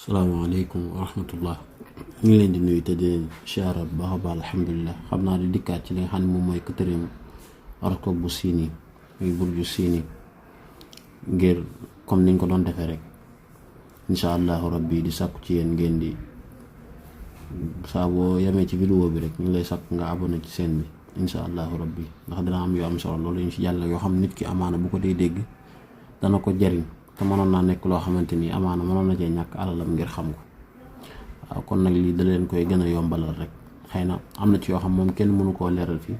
salaamaaleykum wa rahmatullah ñu ngi leen di nuyu te di leen siyaara bu baax a baax alhamdulilah xam naa di dikkaat ci li nga xam ne moom mooy quatrième horoscope bu Siini muy burju Siini ngir comme niñ ko doon defee rek incha allahu rabbi di sàkku ci yéen ngeen di saa boo yemee ci vidéo bi rek ñu ngi lay sàkku nga abonné ci chaîne bi incha allahu rabbi ndax dina am yu am solo loolu ñu ci jàll yoo xam nit ki amaana bu ko dee dégg dana ko jariñ te mënoon naa nekk loo xamante ni amaana mënoon na cee ñàkk alalam ngir xam ko waaw kon nag lii da leen koy gën a yombalal rek xëy na am na ci yoo xam moom kenn mënu koo leeral fii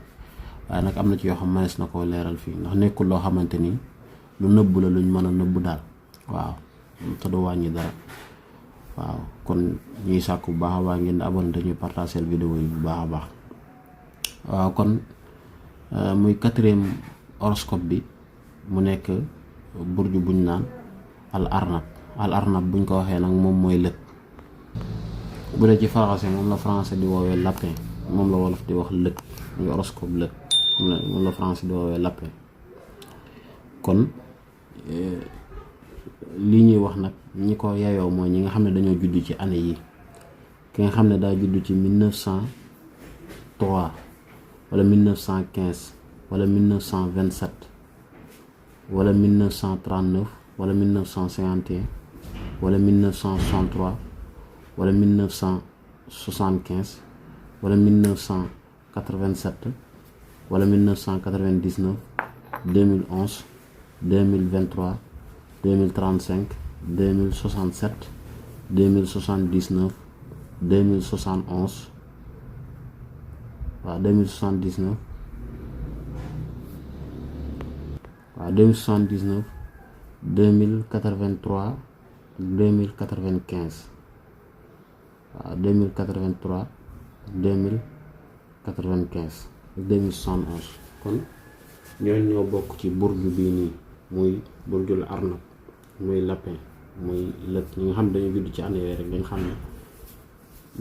waaye nag am na ci yoo xam mënees na koo leeral fii ndax nekkul loo xamante ni lu nëbb la luñ mën a nëbb daal waaw te du wàññi dara waaw kon ñuy sàkku bu baax a baax ngeen di abonné dañuy partager vidéo yi bu baax a baax waaw kon muy quatrième horoscope bi mu nekk burju buñ naan al arnab buñ ko waxee nag moom mooy lëg bu dee ci français moom la français di woowee lapin moom la wolof di wax lëg muy horoscope lëg moom la français di woowee lapin kon li ñuy wax nag ñi ko yayoo mooy ñi nga xam ne dañoo judd ci année yi ki nga xam ne daa judd ci 1903 wala 1915 wala 1927 wala 1939 wala 1951 wala 1963 wala 1975 wala 1987 wala 1999 2011 2023 2035 2067 2079 2071 waaw 2079 waaw 2079 2083 2095 waaw 2083 2095 2071 kon ñooñu ñoo bokk ci burju bii nii muy burjul arnab muy lapin muy lëg ñi nga xam ne dañu judd ci année yooyu rek dañ xam ne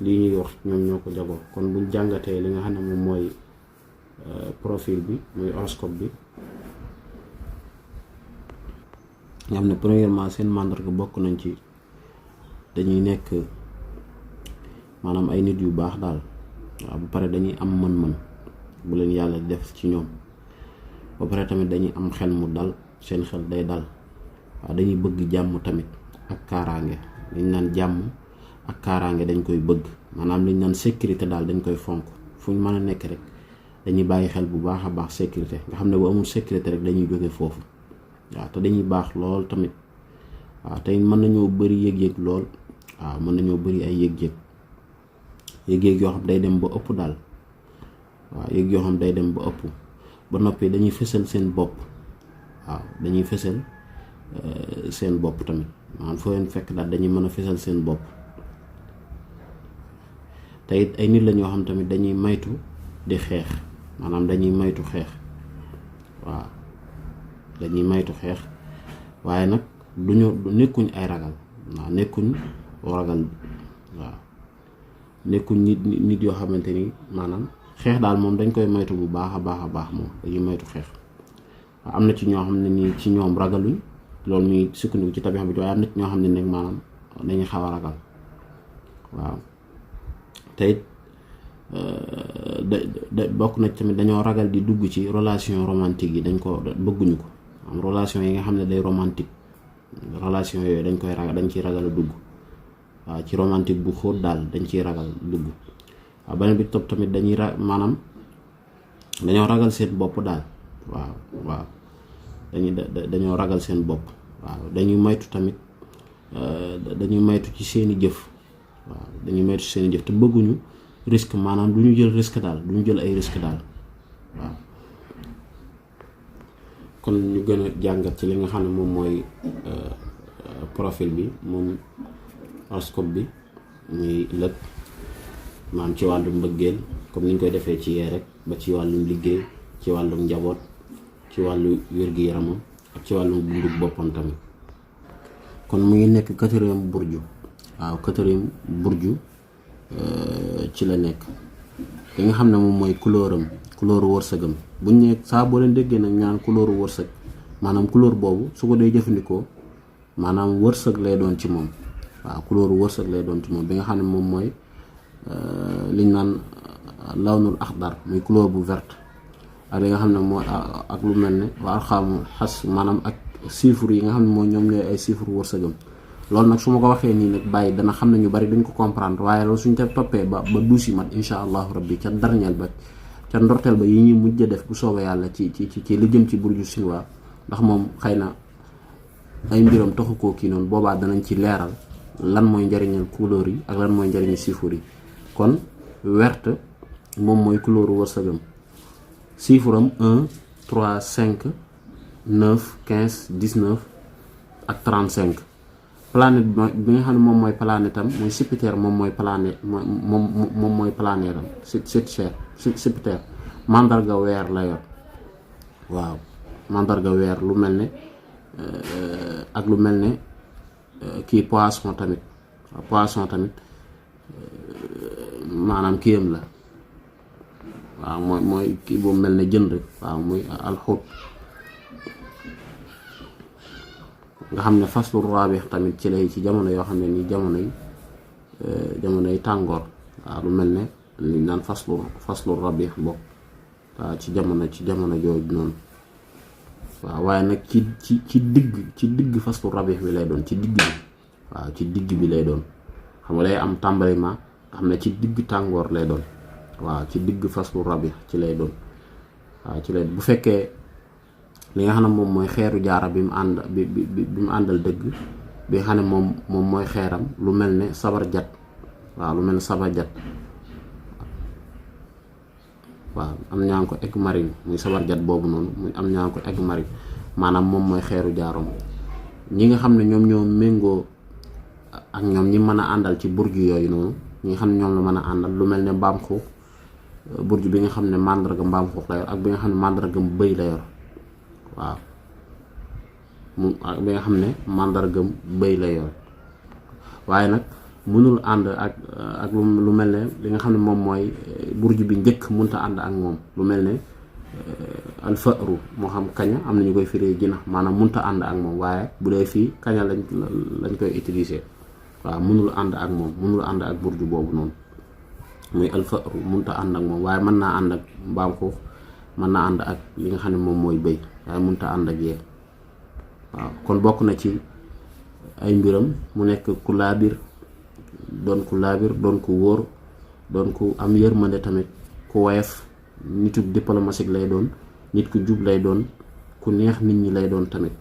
lii ñuy wax ñoom ñoo ko jagoo kon buñ jàngatee li nga xam ne moom mooy profil bi muy horoscope bi nga xam ne premièrement seen màndarga bokk nañ ci dañuy nekk maanaam ay nit yu baax daal waaw bu pare dañuy am mën-mën bu leen yàlla def ci ñoom ba pare tamit dañuy am xel mu dal seen xel day dal waaw dañuy bëgg jàmm tamit ak kaaraange liñ naan jàmm ak kaaraange dañ koy bëgg maanaam liñ naan sécurité daal dañ koy fonk fu ñu mën a nekk rek dañuy bàyyi xel bu baax a baax sécurité nga xam ne bu amul sécurité rek dañuy jóge foofu waaw te dañuy baax lool tamit waaw tey mën nañoo bëri yëg-yëg lool waaw mën nañoo bëri ay yëg-yëg yoo xam day dem ba ëpp daal waaw yëg yoo xam day dem ba ëpp ba noppi dañuy fësal seen bopp waaw dañuy fësal seen bopp tamit maanaam foo leen fekk daal dañuy mën a fësal seen bopp te it ay nit la ñoo xam tamit dañuy maytu di xeex maanaam dañuy maytu xeex waaw dañuy maytu xeex waaye nag nekkuñ ay ragal waaw nekkuñ ragal waaw nekkuñ nit yoo xamante ni maanaam xeex daal moom dañ koy maytu bu baax a baax moom dañuy maytu xeex waaw am na ci ñoo xam ne nii ci ñoom ragaluñ loolu ñuy sukkandiku ci tabixa bi waaye am na ci ñoo xam ne nag maanaam dañuy xaw a ragal waaw te it bokk na tamit dañoo ragal di dugg ci relation romantique yi dañ ko bëgguñu ko am relation yi nga xam ne day romantique relation yooyu dañ koy ragal dañ ciy ragal a dugg waaw ci romantique bu xóot daal dañ ciy ragal dugg waaw beneen bi topp tamit dañuy maanaam dañoo ragal seen bopp daal waaw dañoo ragal seen bopp waaw dañuy maytu tamit dañuy maytu ci seeni jëf waaw dañuy maytu ci seeni jëf te bëgguñu risque maanaam du ñu jël risque daal du ñu jël ay risque daal waaw kon ñu gën a jàngat ci li nga xam ne moom mooy profil bi moom horoscope bi muy lëg maanaam ci wàllum mbëggeel comme ni ñu koy defee ci yee rek ba ci wàllum liggéey ci wàllum njaboot ci wàllu wér-gi-yaramam ak ci wàllum dunduk boppam tamit kon mu ngi nekk quatrième burju waaw quatrième burju ci la nekk li nga xam ne moom mooy couleuram couleur wërsëgam buñ ne saa boo leen déggee nag ñaan couleur wërsëg maanaam couleur boobu su ko dee jëfandikoo maanaam wërsëg lay doon ci moom waaw couleur wërsëg lay doon ci moom bi nga xam ne moom mooy liñ naan lawnul axdar muy couleur bu verte ak li nga xam ne mooy ak lu mel ne waa alxaamu xas maanaam ak chiffres yi nga xam ne mooy ñoom ñooy ay chiffres wërsëgam. loolu nag su ma ko waxee nii nag bàyyi dana xam ne ñu bari duñ ko comprendre waaye loolu suñ ca toppee ba duusi mat insha allahu rabbi ca darñeel ba ca ndorteel ba yi ñuy mujj def bu soobee yàlla ci li jëm ci burju sinwaa ndax moom xëy na ay mbiram taxu koo kii noonu boobaa danañ ci leeral lan mooy njariñal couleur yi ak lan mooy njariñu chiffres yi. kon verte moom mooy couleur wërsëgam chiffre am 1 3 5 9 15 19 ak 35. planète bi nga xam ne moom mooy planète am mooy Jupiter moom mooy planète moom mooy planète am Jupiter mandarga weer la yor waaw mandarga weer lu mel ne ak lu mel ne kii poisson tamit maanaam kiyam la waaw mooy kii boobu mel ne jën rek waaw muy alxut nga xam ne faslu raabix tamit ci lay ci jamono yoo xam ne nii jamonoy tàngoor waaw lu mel ne li naan faslu raabix bokk waaw ci jamono jooju noonu waaw waaye nag ci digg faslu raabix bi lay doon ci digg bi waaw ci digg bi lay doon xam nga day am tàmbaliment nga xam ne ci digg tàngoor lay doon waaw ci digg faslu raabix ci lay doon waaw ci lay bu fekkee li nga xam ne moom mooy xeeru jaara bi mu àndal dëgg bi nga xam ne moom mooy xeeram lu mel ne sabar jat waaw lu mel ne sabar jat waaw am ñaa ngi ko egg marine muy sabar jat boobu noonu muy am ñaa ngi ko egg marine maanaam moom mooy xeeru jaaroom ñi nga xam ne ñoom ñoo méngoo ak ñoom ñi mën a àndal ci burju yooyu noonu ñi nga xam ne ñoom la mën a àndal lu mel ne mbaam xuux burju bi nga xam ne màndarga mbaam xuux la yor ak bi nga xam ne màndarga bëy la yor waaw ak bi nga xam ne màndargam bëy la yor waaye nag mënul ànd ak lu mel ne li nga xam ne moom mooy burju bi njëkk mënta ànd ak moom lu mel ne alfaru moo xam kaña am na ñu koy firee jinax maanaam mënta ànd ak moom waaye bu dee fii kaña lañ koy utiliser waaw mënul ànd ak moom mënul ànd ak burju boobu noonu muy alfaru mënta ànd ak moom waaye mën naa ànd ak mbaam xuux mën naa ànd ak li nga xam ne moom mooy bëy waaye mënta ànd ak yee waaw kon bokk na ci ay mbiram mu nekk ku laabir doon ku wóor doon ku am yërmande tamit ku woyof nitu diplomatique lay doon nit ku jub lay doon ku neex nit ñi lay doon tamit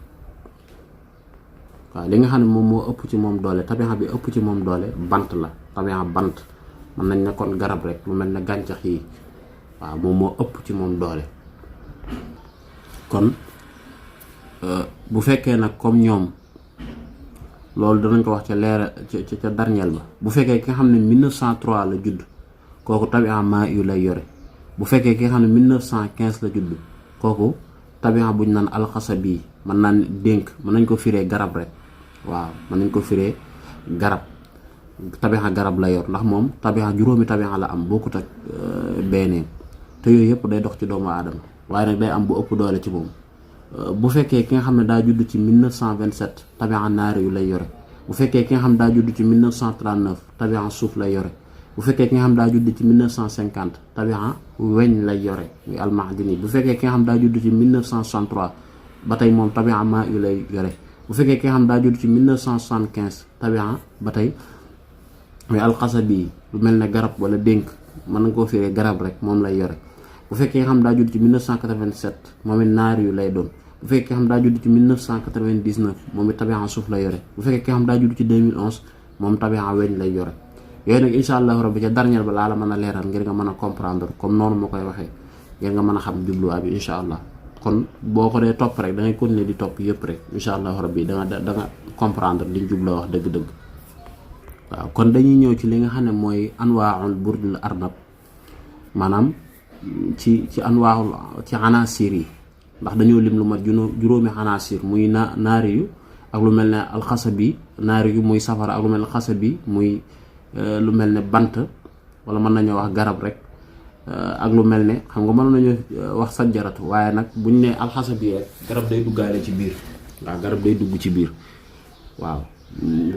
waaw li nga xam ne moom moo ëpp ci moom doole tabixa bi ëpp ci moom doole bant la tabixa bant mën nañ ne kon garab rek lu mel ne gàncax yi waaw moom moo ëpp ci moom doole kon bu fekkee nag comme ñoom loolu danañ ko wax ca leera ca darñeel ba bu fekkee ki nga xam ne 1903 la judd kooku tabixa maa yu lay yore bu fekkee ki nga xam ne 1915 la judd kooku tabixa buñ naan alxasa bii mën naan dénk mën nañ ko firee garab rek waaw mën nañ ko firee garab tabixa garab la yor ndax moom tabixa juróomi tabixa la am bokkut ak beneen te yooyu yëpp day dox ci doomu aadama waaye nag day am bu ëpp doole ci moom bu fekkee ki nga xam ne daa judd ci 1927 tabixa naari yu lay yore bu fekkee ki nga xam ne daa judd ci 1939 tabixa suuf lay yore bu fekkee ki nga xam daa judd ci 1950 tabixa weñ lay yore muy almahdini bu fekkee ki nga xam daa judd ci 1963 ba tey moom tabixa maa yu lay yore bu fekkee ki nga xam daa judd ci 1975 tabixa ba tey muy alxasa bii lu mel ne garab wala dénk mën na koo firee garab rek moom lay yore bu fekkee nga xam daa judd ci 1987 moom it naari yu lay doon bu fekkee xam daa judd ci 1999 moom it tabixa suuf la yore bu fekkee ki xam daa judd ci 2011 moom tabixa weñ lay yore yooyu nag insha allahu rabbi ca dernier ba laa la mën a leeral ngir nga mën a comprendre comme noonu ma koy waxee ngir nga mën a xam jubluwaay bi insha allah kon boo ko dee topp rek da ngay continuer di topp yëpp rek insha allahu rabbi da nga comprendre liñ jubloo wax dëgg-dëgg waaw kon dañuy ñëw ci li nga xam ne mooy anwaaul burjul arnab maanaam ci anwaaul ci anasir yi ndax dañoo lim lu mat juróomi anasir muy naari yu ak lu mel ne alxasa bi naari yu muy safara ak lu mel ne xasa bi muy lu mel ne bant wala mën nañoo wax garab rek ak lu mel ne xam nga mën nañu wax sajjaratu waaye nag buñ ne alxasa bi rek garab day duggaale ci biir waaw garab day dugg ci biir waaw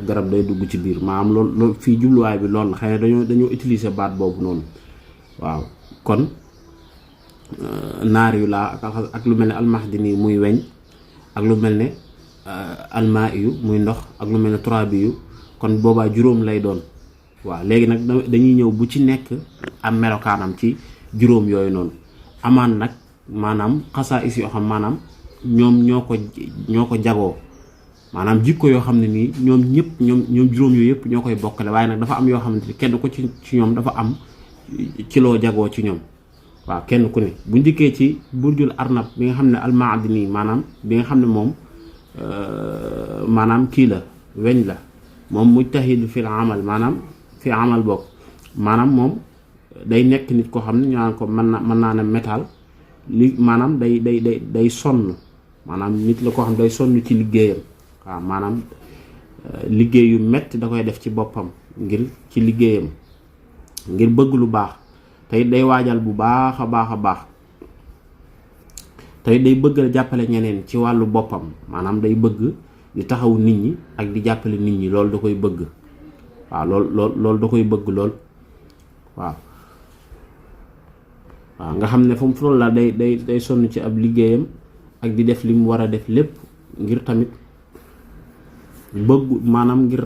garab day dugg ci biir maanaam loolu fii jubluwaay bi loolu la xëy na dañoo utiliser baat boobu noonu waaw kon naar yu laa ak lu mel ne almahdini muy weñ ak lu mel ne almaa yu muy ndox ak lu mel ne turaabi yu kon boobaa juróom lay doon waaw léegi nag dañuy ñëw bu ci nekk am melokaanam ci juróom yooyu noonu amaan nag maanaam xasaa is yoo xam maanaam ñoom ñoo ko jagoo maanaam jikko yoo xam ne nii ñoom ñëpp ñoom juróom yooyu yëpp ñoo koy bokkale waaye nag dafa am yoo xamante ni kenn ko ci ñoom dafa am ci loo jagoo ci ñoom waaw kenn ku ne bu njëkkee ci burjul arnab bi nga xam ne almaadini maanaam bi nga xam ne moom maanaam kii la weñ la moom mujtahid fil amal maanaam fi amal bokk maanaam moom day nekk nit koo xam ne ñu naan ko mën naa ne métal li maanaam day sonn maanaam nit la koo xam day sonn ci liggéeyam waaw maanaam liggéey yu metti da koy def ci boppam ngir ci liggéeyam ngir bëgg lu baax tey day waajal bu baax a baax tey day bëgg jàppale ñeneen ci wàllu boppam maanaam day bëgg di taxaw nit ñi ak di jàppale nit ñi loolu da koy bëgg waaw loolu da koy bëgg lool waaw nga xam ne fu mu loolu la day sonn ci ab liggéeyam ak di def li mu war a def lépp ngir tamit bëgg maanaam ngir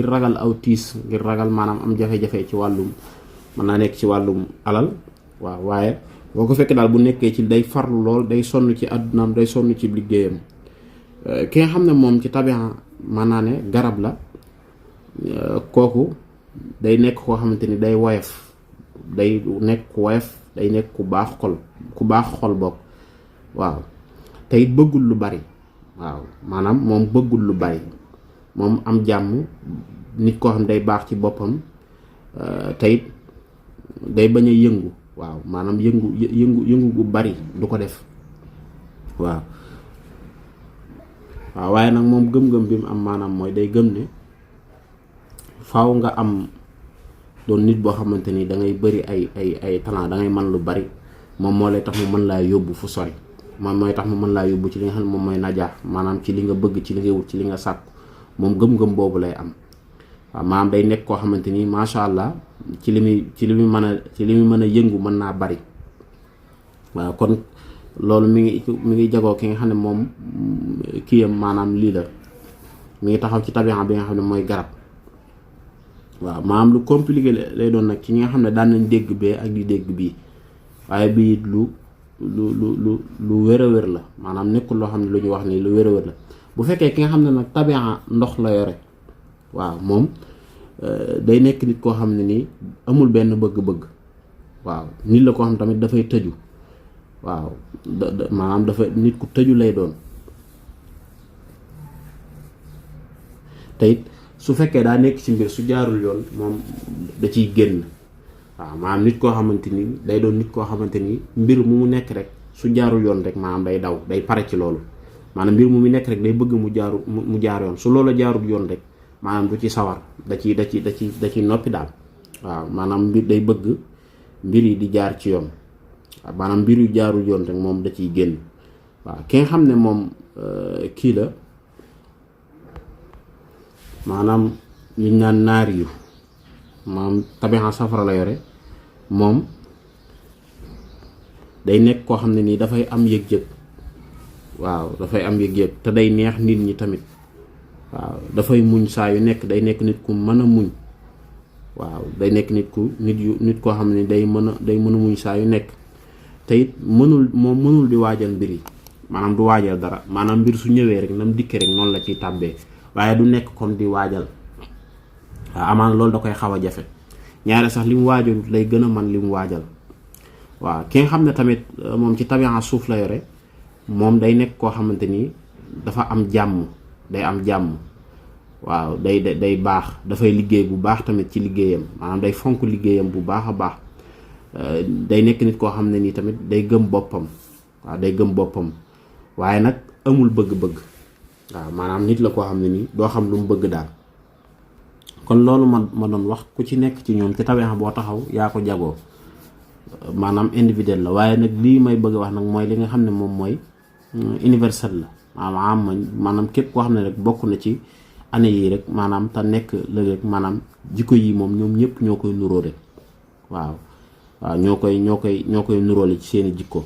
ragal aw tiis ngir ragal maanaam am jafe-jafe ci wàllum mën naa nekk ci wàllum alal waaw waaye boo ko fekkee daal bu nekkee ci day farlu lool day sonn ci àddunaam day sonn ci liggéeyam ki nga xam ne moom ci tabian mën naa ne garab la kooku day nekk koo xamante ni day woyof day nekk ku woyof day nekk ku baax xol bokk waaw te it bëggul lu bari waaw maanaam moom bëggul lu bari moom am jàmm nit koo xam day baax ci boppam te it day bañ a yëngu waaw maanaam yëngu gu bari du ko def waaw waaye nag moom gëm-gëm bi mu am maanaam mooy day gëm ne faaw nga am doon nit boo xamante ni da ngay bëri ay talent da ngay mën lu bari moom moo lay tax mu mën laa yóbbu fu sori moom mooy tax mu mën laa yóbbu ci li nga xam ne moom mooy najaax maanaam ci li nga bëgg ci li nga wut ci li nga sàkku moom gëm-gëm boobu lay am waaw maanaam day nekk koo xamante ni macha allah ci li muy mën a yëngu mën naa bari waaw kon loolu mi ngi jagoo ki nga xam ne moom kiyam maanaam lii la mi ngi taxaw ci tabian bi nga xam ne mooy garab waaw maanaam lu compliqué lay doon nag ci ñi nga xam ne daan nañ dégg bee ak di dégg bii waaye bii lu wér a wér la maanaam nekkul loo xam ne lu ñu wax nii lu wér a wér la bu fekkee ki nga xam ne nag tabian ndox la yore waaw moom day nekk nit koo xam ne nii amul benn bëgg-bëgg waaw nit la koo xam tamit dafay tëju waaw maanaam dafa nit ku tëju lay doon te it su fekkee daa nekk ci mbir su jaarul yoon moom da ciy génn waaw maanaam nit koo xamante ni day doon nit koo xamante ni mbir mu nekk rek su jaarul yoon rek maanaam day daw day pare ci loolu maanaam mbir mu nekk rek day bëgg mu jaar yoon su loola jaarul yoon rek maanaam du ci sawar da ci noppi daal waaw maanaam mbir day bëgg mbir yi di jaar ci yoon waaw maanaam mbir yu jaarul yoon rek moom da ciy génn waaw ki nga xam ne moom kii la maanaam liñ naan naar yu maanaam tabian safara la yore moom day nekk koo xam ne nii dafay am yëg-yëg waaw dafay am yëg-yëg te day neex nit ñi tamit waaw dafay muñ saa yu nekk day nekk nit ku mën a muñ waaw day nekk nit koo xam ne day mën a muñ saa yu nekk te it mënul di waajal mbir yi maanaam du waajal dara maanaam mbir su ñëwee rek nam dikkee rek noonu la ciy tàbbee waaye du nekk comme di waajal waaw amaan loolu da koy xaw a jafe ñaare sax li mu waajalut lay gën a man li mu waajal waaw ki nga xam ne tamit moom ci tabian suuf la yore moom day nekk koo xamante ni dafa am jàmm day am jàmm waaw day baax dafay liggéey bu baax tamit ci liggéeyam maanaam day fonk liggéeyam bu baax a baax day nekk nit koo xam ne nii tamit day gëm boppam waaw day gëm boppam waaye nag amul bëgg-bëgg waaw maanaam nit la koo xam ne nii doo xam lu mu bëgg daal kon loolu ma doon wax ku ci nekk ci ñoom ci tabian boo taxaw yaa ko jagoo maanaam individuel la waaye nag lii may bëgg wax nag mooy li nga xam ne moom mooy universel la maanaam képp koo xam ne rek bokk na ci année yi rek maanaam te nekk la rek maanaam jikko yi moom ñoom ñëpp ñoo koy nuróole waaw ñoo koy nuróole ci seeni jikko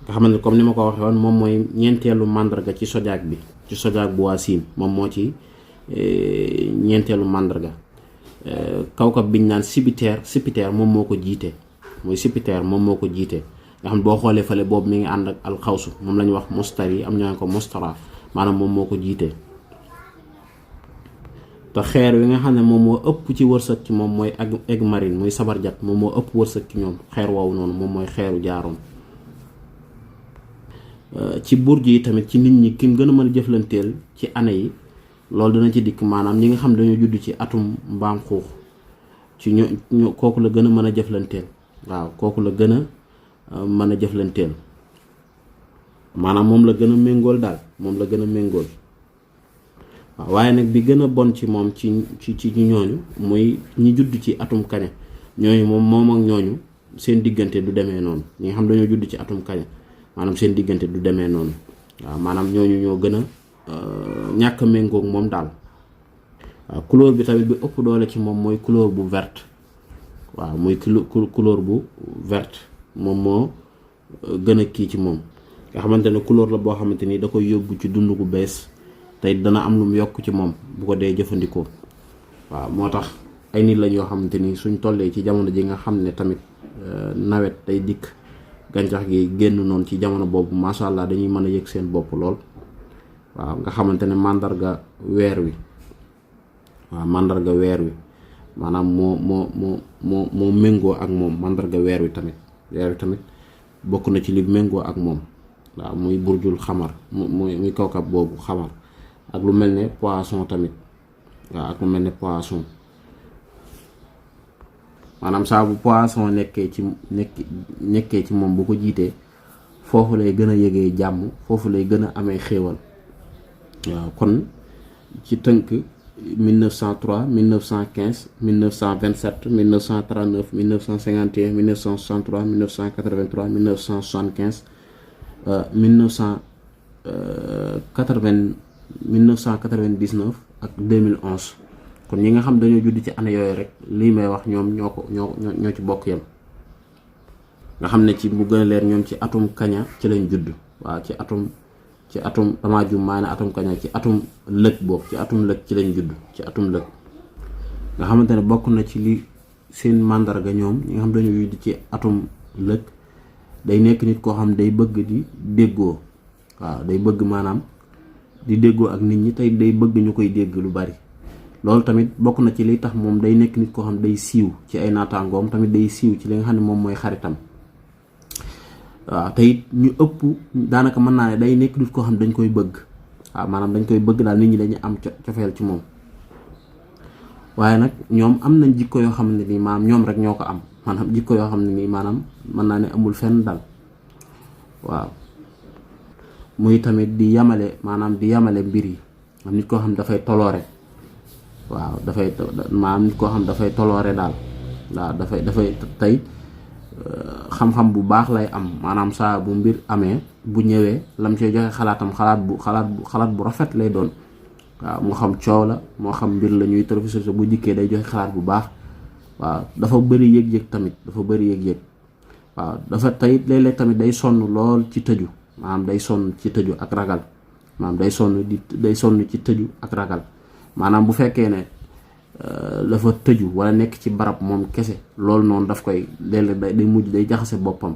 nga xamante ne comme ni ma ko waxee woon moom mooy ñeenteelu màndarga ci zodiaque bi ci zodiaque bu waa Siin moom moo ci ñeenteelu màndarga kawkab biñ naan Jupiter moom moo ko jiite mooy Jupiter moom moo ko jiite nga xam boo xoolee fële boobu mi ngi ànd ak alxawsu moom la ñu wax mustari am ñoo ko mustara maanaam moom moo ko jiite te xeer wi nga xam ne moom moo ëpp ci wërsëg ci moom mooy egg marine muy sabarjat moom moo ëpp wërsëg ci ñoom xeer woowu noonu moom mooy xeeru jaaroom ci burj yi tamit ci nit ñi kim gën a mën a jëflanteel ci année yi loolu dana ci dikk maanaam ñi nga xam dañoo judd ci atum mbaam xuux ci ñu kooku la gën a mën a jëflanteel waaw kooku la gën a mën a jëflanteel maanaam moom la gën a méngool daal moom la gën a méngool waaw waaye nag bi gën a bon ci moom ci ñooñu muy ñi judd ci atum kaña ñooñu moom ak ñooñu seen diggante du demee noonu ñi nga xam dañoo judd ci atum kaña maanaam seen diggante du demee noonu waaw maanaam ñooñu ñoo gën a ñàkk méngoog moom daal waaw couleur bi tamit bi ëpp doole ci moom mooy couleur bu verte waaw muy couleur bu verte moom moo gën a kii ci moom nga xamante ne couleur la boo xamante ni da koy yóbbu ci dund gu bees tey dana am lu mu yokk ci moom bu ko dee jëfandikoo waaw moo tax ay nit lañ yoo xamante ni suñ tollee ci jamono ji nga xam ne tamit nawet day dikk gàncax gi génn noonu ci jamono boobu macha allah dañuy mën a yëg seen bopp lool waaw nga xamante ne màndarga weer wi waaw màndarga weer wi maanaam moo méngoo ak moom màndarga weer wi tamit bokk na ci li méngoo ak moom waaw muy burjul xamar muy kawkab boobu xamar ak lu mel ne poisson tamit waaw ak lu mel ne poisson maanaam saa bu poisson nekkee ci moom bu ko jiitee foofu lay gën a yëgee jàmm foofu lay gën a amee xéewal waaw kon ci tënk 1903 1915 1927 1939 1951 1963 1983 1975 1999 ak 2011 kon ñi nga xam dañoo judd ci année yooyu rek lii may wax ñoom ñoo ci bokk yam nga xam ne ci bu gën a leer ñoom ci atum kaña ci lañ judd waaw ci atum damaa jum maa ne atum kaña ci atum lëg boobu ci atum lëg ci lañ judd ci atum lëg nga xamante ne bokk na ci li seen màndarga ñoom ñi nga xam dañoo judd ci atum lëg day nekk nit koo xam day bëgg di déggoo waaw day bëgg maanaam di déggoo ak nit ñi tey day bëgg ñu koy dégg lu bari loolu tamit bokk na ci liy tax moom day nekk nit koo xam day siiw ci ay naataangoom tamit day siiw ci li nga xam ne moom mooy xaritam waaw te it ñu ëpp daanaka mën naa ne day nekk nit koo xam dañ koy bëgg waaw maanaam dañ koy bëgg daal nit ñi dañuy am cofeel ci moom waaye nag ñoom am nañ jikko yoo xam ne nii maanaam ñoom rek ñoo ko am maanaam jikko yoo xam ne nii maanaam mën naa ne amul fenn dal waaw muy tamit di yamale mbir yi am nit koo xam dafay toloore waaw maanaam nit koo xam dafay toloore daal waaw dafay tey xam-xam bu baax lay am maanaam saa bu mbir amee bu ñëwee lam cee joxe xalaatam xalaat bu rafet lay doon waaw moo xam coow la moo xam mbir la ñuy professeur bu jikkee day joxe xalaat bu baax waaw dafa bëri yëg-yëg tamit waaw dafa tey léeg-léeg tamit day sonn lool ci tëju maanaam day sonn ci tëju ak ragal maanaam day sonn ci tëju ak ragal maanaam bu fekkee ne dafa tëju wala nekk ci barab moom kese loolu noonu daf koy léeg-léeg day mujj day jaxase boppam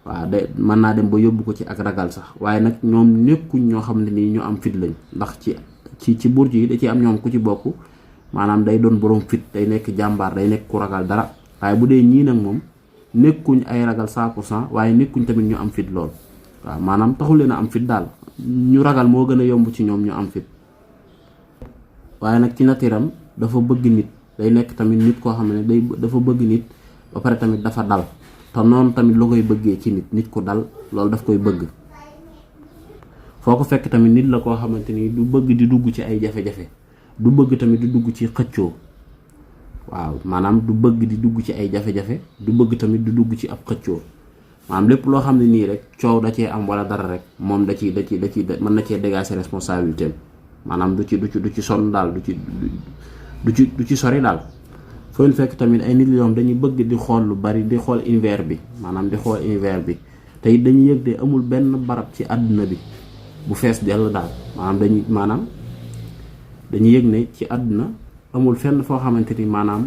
waaw day mën naa dem ba yóbbu ko ci ak ragal sax waaye nag ñoom nekkuñ ñoo xam ne nii ñu am fit lañ ndax ci burj yi da ci am ñoom ku ci bokk maanaam day doon borom fit day nekk jàmbaar day nekk ku ragal dara waaye bu dee ñii nag moom nekkuñ ay ragal 100% waaye nekkuñ tamit ñu am fit lool waaw maanaam taxul leen a am fit daal ñu ragal moo gën a yomb ci ñoom ñu am fit waaye nag ci natiram dafa bëgg nit day nekk tamit nit koo xam ne dafa bëgg nit ba pare tamit dafa dal te noonu tamit lu koy bëggee ci nit ku dal loolu daf koy bëgg foo ko fekk tamit nit la koo xamante ni du bëgg di dugg ci ay jafe-jafe du bëgg tamit di dugg ci xëccoo waaw maanaam du bëgg di dugg ci ay jafe-jafe du bëgg tamit di dugg ci ab xëccoo maanaam lépp loo xam ne nii rek coow da cee am wala dara rek moom da ci mën na cee dégager responsabilité am maanaam du ci sonn daal du ci sori daal. foo fekk tamit ay nit yoom dañuy bëgg di xool lu bari, di xool univers bi maanaam di xool univers bi te it dañuy yëg de amul benn barab ci àdduna bi bu fees dell daal maanaam dañuy yëg ne ci àdduna amul fenn foo xamante ni maanaam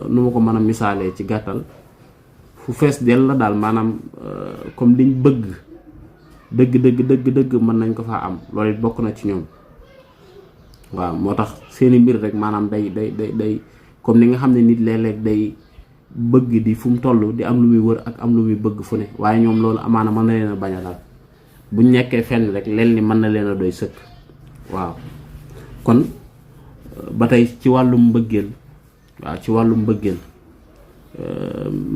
nu ma ko mën a misaalee ci gàttal fu fees dell la daal maanaam comme liñ bëgg dëgg mën nañ ko faa am loolu it bokk na ci ñoom. waaw moo tax seeni mbir rek maanaam day comme ni nga xam ne nit léeg-léeg day bëgg di fu mu toll di am lu muy wër ak am lu muy bëgg fu ne waaye ñoom loolu amaana mën na leen a bañ a daal buñ nekkee fenn rek leen ni mën na leen a doy sëkk. waaw kon ba tey ci wàllum mbëggeel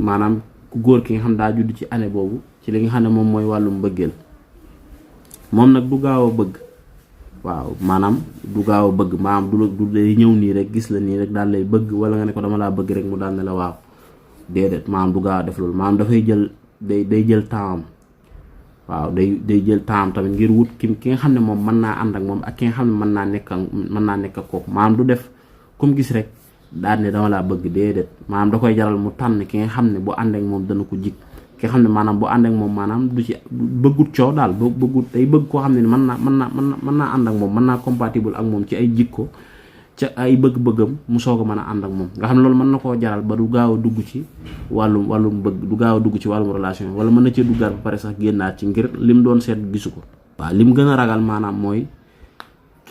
maanaam ku góor ki nga xam daa judd ci année boobu ci li nga xam ne moom mooy wàllum mbëggeel moom nag du gaaw a bëgg. waaw maanaam du gaaw a bëgg maanaam du lay ñëw nii rek gis la nii rek daal lay bëgg wala nga ne ko dama laa bëgg rek mu daal ne la waaw déedéet maanaam du gaaw a def loolu maanaam dafay jël day jël temps. waaw day jël temps tamit ngir wut ki nga xam ne moom mën naa ànd ak moom ak ki nga xam ne mën naa nekk ak kooku maanaam du def comme gis rek daal ne dama laa bëgg déedéet maanaam da koy jaral mu tànn ki nga xam ne bu ànd ak moom dana ko jig ki nga xam ne maanaam bu ànd ak moom maanaam du ci bëggut coow daal bëggut day bëgg koo xam ne mën naa ànd ak moom mën naa compatible ak moom ci ay jikko ca ay bëgg-bëggam mu soog a mën a ànd ak moom nga xam ne loolu mën na koo jaral ba du gaaw a dugg ci wàllum bëgg du gaaw a dugg ci wàllum relation wala mën na cee duggaat ba pare sax génnaat ci ngir lim doon seet gisu ko. waaw lim gën a ragal maanaam mooy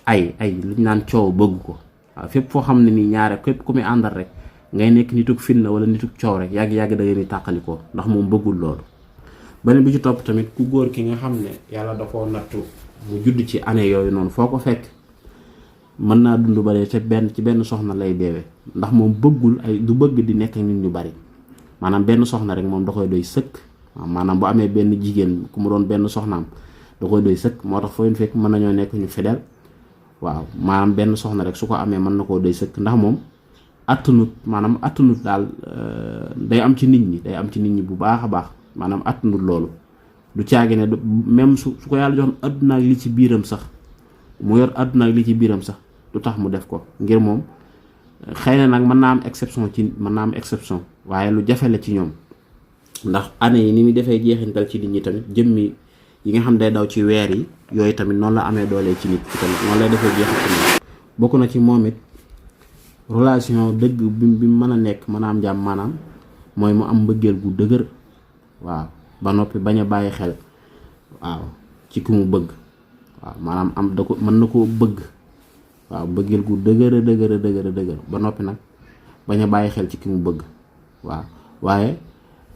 ay liñ naan coow bëgg ko waaw fépp foo xam ne nii ñaare képp ku muy àndal rek ngay nekk nituk fitna wala nituk coow rek yàgg-yàgg da ngeen di tàqalikoo ndax moom bëggul loolu. beneen bi ci topp tamit ku góor ki nga xam ne yàlla da koo nattu mu judd ci année yooyu noonu foo ko fekk mën naa dund bare te ci benn soxna lay deewee ndax moom bëggul du bëgg di nekk nit ñu bari maanaam benn soxna rek moom da koy doy sëkk. maanaam bu amee benn jigéen ku mu doon benn soxnaam da koy doy sëkk moo tax foo leen fekk mën nañoo nekk ñu fidèle. waaw maanaam benn soxna rek su ko amee mën na koo doy sëkk ndax moom attanut daal day am ci nit ñi bu baax a baax maanaam attanut loolu du caagi ne même su ko yàlla joxoon àdduna ak li ci biiram sax mu yor àdduna ak li ci biiram sax du tax mu def ko ngir moom xëy na nag mën naa am exception waaye lu jafe la ci ñoom ndax année yi ni muy defee jeexintal ci nit ñi tamit jëmmi yi nga xam day daw ci weer yi yooyu tamit noonu la amee doole ci nit ki tamit noonu lay defee jeexintal ci nit bokk na ci moom it relation dëgg bi mën a nekk mën a am jàmm maanaam mooy mu am mbëggeel gu dëgër. waaw ba noppi bañ a bàyyi xel waaw ci ki mu bëgg waaw maanaam mën na koo bëgg waaw bëggeel gu dëgër ba noppi nag bañ a bàyyi xel ci ki mu bëgg waaw waaye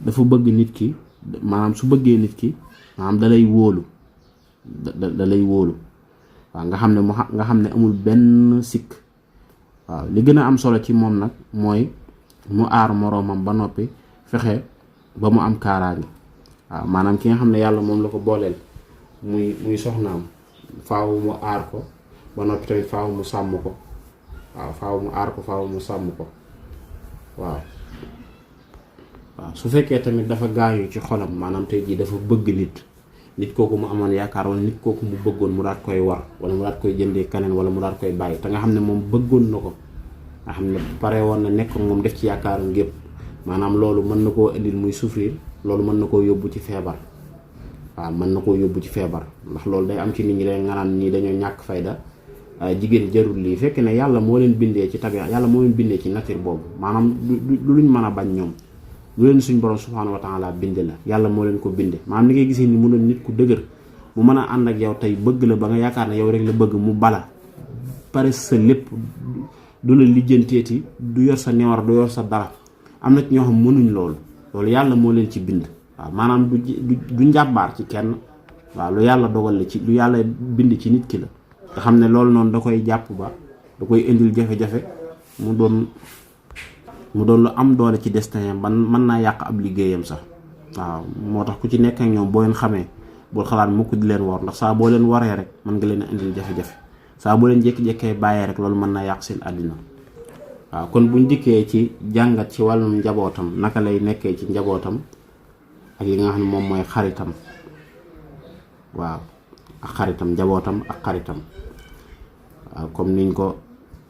dafa bëgg nit ki maanaam su bëggee nit ki maanaam da lay wóolu waaw nga xam ne amul benn sikk. waaw li gën a am solo ci moom nag mooy mu aar moroomam ba noppi fexe ba mu am kaaraange. waaw maanaam ki nga xam ne yàlla moom la ko booleel muy soxnaam faaw mu aar ko ba noppi tamit faaw mu sàmm ko. waaw faaw mu aar ko faaw mu sàmm ko waaw su fekkee tamit dafa gaañu ci xolam maanaam tey jii dafa bëgg nit kooku mu amoon yaakaar wala nit kooku mu bëggoon mu daat koy war wala mu daat koy jëndee kaneen wala mu daat koy bàyyi te nga xam ne moom bëggoon na ko nga xam ne pare woon na nekk moom def ci yaakaaram gépp maanaam loolu mën na koo indil muy souffrir loolu mën na koo yóbbu ci feebar. waaw mën na koo yóbbu ci feebar ndax loolu day am ci nit ñi leen nga naan ñii dañoo ñàkk fayda jigéen jarul lii fekk ne yàlla moo leen bindee ci tabiya yàlla moo leen bindee ci nature boobu maanaam du luñ mën a bañ ñoom lu leen suñ borom subhanahu wa taala binde la yàlla moo leen ko binde maanaam ni ngay gisee ni mu doon nit ku dëgër mu mën a ànd ak yow tey bëgg la ba nga yaakaar ne yow rek la bëgg mu bala pare sa lépp du la lijjanteeti du yor sa newar du yor sa dara am na ci ñoo xam mënuñ loolu yàlla moo leen ci bind. waaw maanaam du njàbbaar ci kenn waaw lu yàlla dogal la ci lu yàlla bind ci nit ki la nga xam ne loolu noonu da koy jàpp ba da koy indil jafe-jafe mu doon lu am doole ci destin ban mën naa yàq ab liggéeyam sax. waaw moo tax ku ci nekk ak ñoom boo leen xamee bul xalaat mukk di leen war ndax saa boo leen waree rek mën nga leen a indil jafe-jafe saa boo leen jékki-jékkee bàyyee rek loolu mën naa yàq seen àddina. waaw kon buñ dikkee ci jàngat ci wàllum njabootam naka lay nekkee ci njabootam ak li nga xam ne moom mooy xaritam, waaw ak xaritam, njabootam ak xaritam. waaw comme niñ ko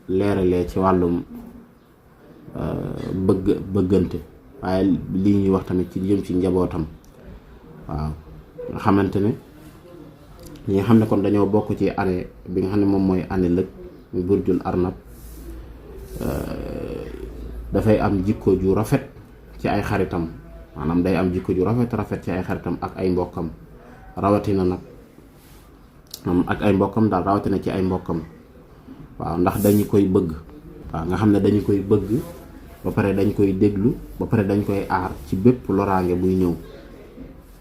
leeralee ci wàllum bëggante, waaye li ñuy wax tamit ci jëm ci njabootam. waaw nga xamante ne ñi nga xam ne kon dañoo bokk ci année bi nga xam ne moom mooy année lëg mu burjul arnab, dafay am jikko ju rafet ci ay xaritam, maanaam day am jikko ju rafet ci ay xaritam ak ay mbokkam, rawatina nag ak ay mbokkam daal, rawatina ci ay mbokkam. waaw ndax dañu koy bëgg, waaw nga xam ne dañu koy bëgg ba pare dañ koy déglu ba pare dañ koy aar ci bépp loraange buy ñëw.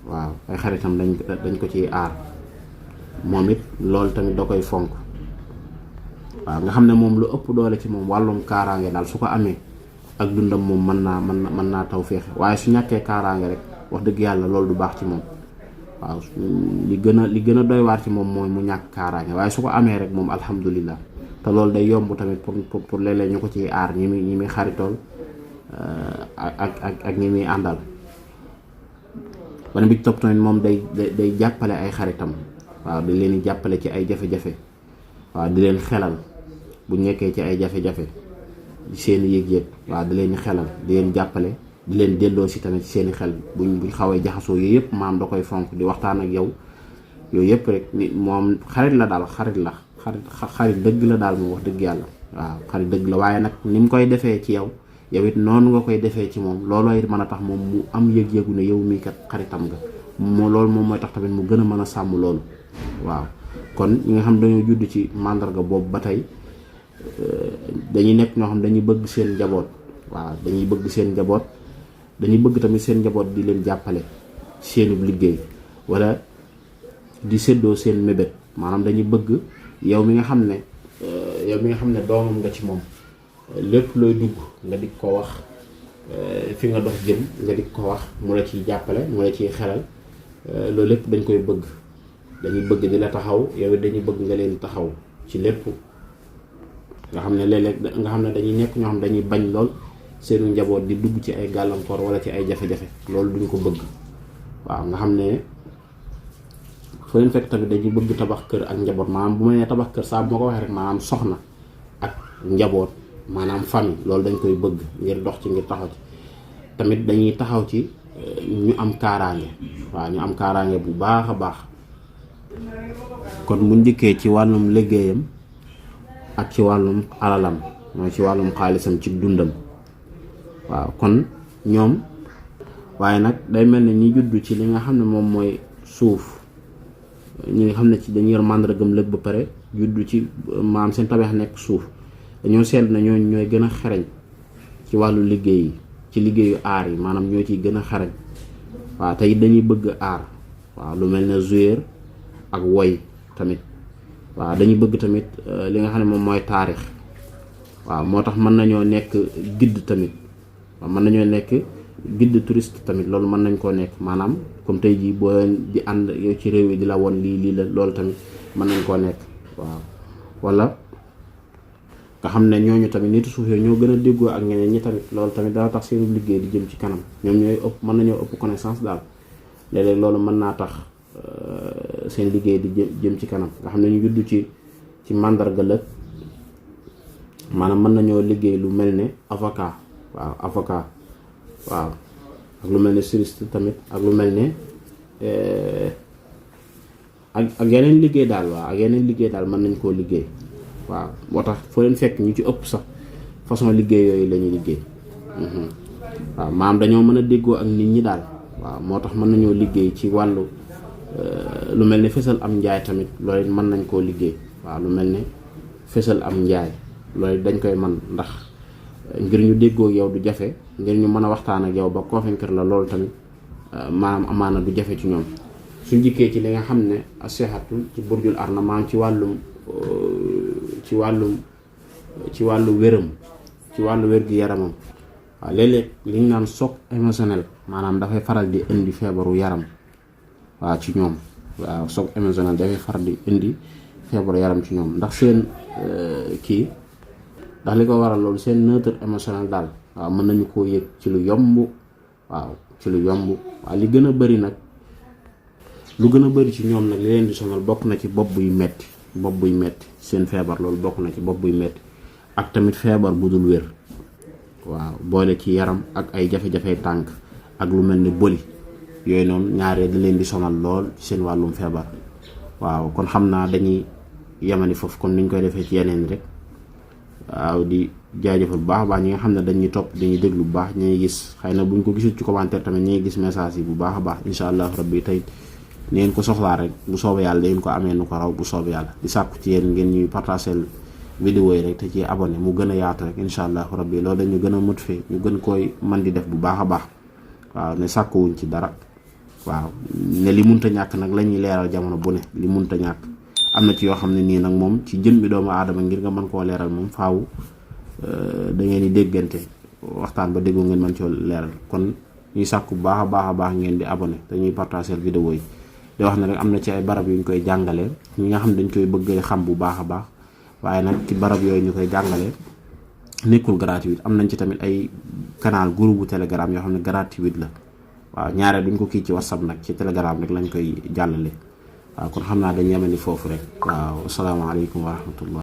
waaw ay xaritam dañ ko ciy aar, moom it loolu tamit da koy fonk. waaw nga xam ne moom lu ëpp doole ci moom wàllum kaaraange daal su ko amee ak dundam moom mën naa taw féexe, waaye su ñàkkee kaaraange rek wax dëgg yàlla loolu du baax ci moom. waaw li gën a doy waar ci moom mooy mu ñàkk kaaraange, waaye su ko amee rek moom alhamdulillah. te loolu day yomb tamit pour léeg-léeg ñu ko ciy aar ñi muy xaritool ak ñi muy àndal. beneen bi ci topp tamit moom day jàppale ay xaritam, waaw di leen di jàppale ci ay jafe-jafe, waaw di leen xelal bu nekkee ci ay jafe-jafe seen i yëg-yëg, waaw di leen xelal, di leen jàppale, di leen delloo si tamit seen i xel buñ xawee jaxasoo yooyu yëpp maam da koy fonk di waxtaan ak yow. yooyu yëpp rek ni moom xarit la daal, xarit dëgg la daal moom wax dëgg yàlla. waaw xarit dëgg la, waaye nag ni mu koy defee ci yow it noonu nga koy defee ci moom, looloo it mën a tax moom mu am yëg-yëgu ne yow mii kat xaritam nga. loolu moom mooy tax tamit mu gën a mën a sàmm loolu. waaw kon ñi nga xam dañoo judd ci màndarga boobu ba tey dañuy nekk ñoo xam dañuy bëgg seen njaboot. waaw dañuy bëgg seen njaboot, dañuy bëgg tamit seen njaboot di leen jàppale seenub liggéey wala di séddoo seen mébét. maanaam dañuy bëgg yow mi nga xam ne doomam nga ci moom, lépp looy dugg nga di ko wax, fi nga dox jëm nga di ko wax, mu la ciy jàppale, mu la ciy xelal. loolu lépp dañ koy bëgg, dañuy bëgg di la taxaw, yow it dañuy bëgg nga leen taxaw ci lépp. nga xam ne léeg-léeg nga xam ne dañuy nekk ñoo xam dañuy bañ lool seenu njaboot di dugg ci ay gàllankoor wala ci ay jafe-jafe, loolu duñ ko bëgg. waaw nga xam ne foo leen fekk tamit dañuy bëgg tabax kër ak njaboot. maanaam bu ma nee tabax kër saa bu ma ko waxee rek maanaam soxna ak njaboot, maanaam famille, loolu dañ koy bëgg ngir dox ci, ngir taxaw ci. tamit dañuy taxaw ci ñu am kaaraange, waaw ñu am kaaraange bu baax a baax. kon mu njëkkee ci wàllum liggéeyam ak ci wàllum alalam, mooy ci wàllum xaalisam, ci dundam. waaw kon ñoom, waaye nag day mel ne ñi juddu ci li nga xam ne moom mooy suuf, ñi nga xam ne ci dañu yor màndargam lëg ba pare juddu ci maam seen tabax nekk suuf, dañoo seetlu ne ñooy gën a xarañ ci wàllu liggéey yi, ci liggéeyu aar yi, maanaam ñoo ciy gën a xarañ. waaw tey dañuy bëgg aar, waaw lu mel ne joueur ak woy tamit. waaw dañuy bëgg tamit li nga xam ne moom mooy taarix. waaw moo tax mën nañoo nekk guide tamit, waaw mën nañoo nekk guide touriste tamit, loolu mën nañ koo nekk. maanaam comme tey jii boo di ànd yow ci réew yi di la woon lii la, loolu tamit mën nañ koo nekk. waaw wala nga xam ne ñooñu tamit nitu suuf yooyu ñoo gën a déggoo ak ñeneen ñi tamit, loolu tamit dana tax seen liggéey di jëm ci kanam. ñoom ñooy ëpp, mën nañoo ëpp connaissance daal. léeg-léeg loolu mën naa tax seen liggéey di jëm ci kanam. nga xam ne ñu judd ci màndarga lëg, maanaam mën nañoo liggéey lu mel ne avocat. waaw avocat, waaw ak lu mel ne juriste tamit, ak lu mel ne ak yeneen liggéey daal. waaw ak yeneen liggéey daal mën nañ koo liggéey. waaw moo tax foo leen fekk ñu ci ëpp sax façon liggéey yooyu la ñuy liggéey. waaw maam dañoo mën a déggoo ak nit ñi daal. waaw moo tax mën nañoo liggéey ci wàllu lu mel ne fësal am njaay tamit, loolu mën nañ koo liggéey. waaw lu mel ne fësal am njaay loolu dañ koy man, ndax ngir ñu déggoo yow du jafe, ngir ñu mën a waxtaan ak yow ba convaincre la, loolu tamit maanaam amaana du jafe ci ñoom. suñ jikkee ci li nga xam ne asihatu ci burjul arna, maanaam ci wàllu wéram, ci wàllu wér gi yaramam. waaw léeg-léeg li ñu naan choc émotionnel, maanaam dafay faral di indi feebaru yaram. waaw ci ñoom, waaw choc émotionnel dafay faral di indi feebaru yaram ci ñoom, ndax seen ndax li ko waral loolu seen neutre émotionnel daal. waaw mën nañu koo yëg ci lu yomb. waaw ci lu yomb. waaye li gën a bëri nag lu gën a bëri ci ñoom nag li leen di sonal bokk na ci bopp buy metti seen feebar loolu bokk na ci bopp buy metti ak tamit feebar bu dul wér. waaw boole ci yaram ak ay jafe-jafe tànk ak lu mel ni boli yooyu noonu ñaaree di leen di sonal lool ci seen wàllum feebar. waaw kon xam naa dañuy yemani foofu comme niñ koy defee ci yeneen rek. waaw di jaajëfal bu baax a baax ñi nga xam ne dañuy topp dañuy déglu bu baax ñi gis xëy na buñ ko gisul ci commentaire tamit ñi gis message yi bu baax a baax incha allah rabbi tey ngeen ko soxlaa rek bu soobee yàlla dangeen ko amee nu ko raw bu soobee yàlla di sàkku ci yéen ngeen ñuy partager vidéo yi rek te ci abonné mu gën a yaatu rek incha allah rabbi loolu dañu gën a motiver ñu gën koy man di def bu baax a baax. waaw ne sàkkuwuñ ci dara. waaw ne li munta ñàkk nag la ñuy leeral jamono bu ne li munta ñàkk am na ci yoo xam ne nii nag moom ci jën bi doomu aadama ngir nga mën koo leeral moom faaw da ngeen di déggante waxtaan ba déggoo ngeen mën coo leeral kon ñuy sàkku baax a baax ngeen di abonné dañuy partager vidéo yi di wax ne rek am na ci ay barab yu ñu koy jàngalee ñi nga xam dañ koy bëgg xam bu baax a baax waaye nag ci barab yooyu ñu koy jàngalee nekkul gratuit am nañ ci tamit ay canal groupe bu telegram yoo xam ne gratuit la. waaw ñaare duñ ko kii ci whatsapp nag ci telegram rek lañ koy jàllale. waaw kon xam naa dañ yemani foofu rek. waaw asalaamaaleykum wa rahmatullah.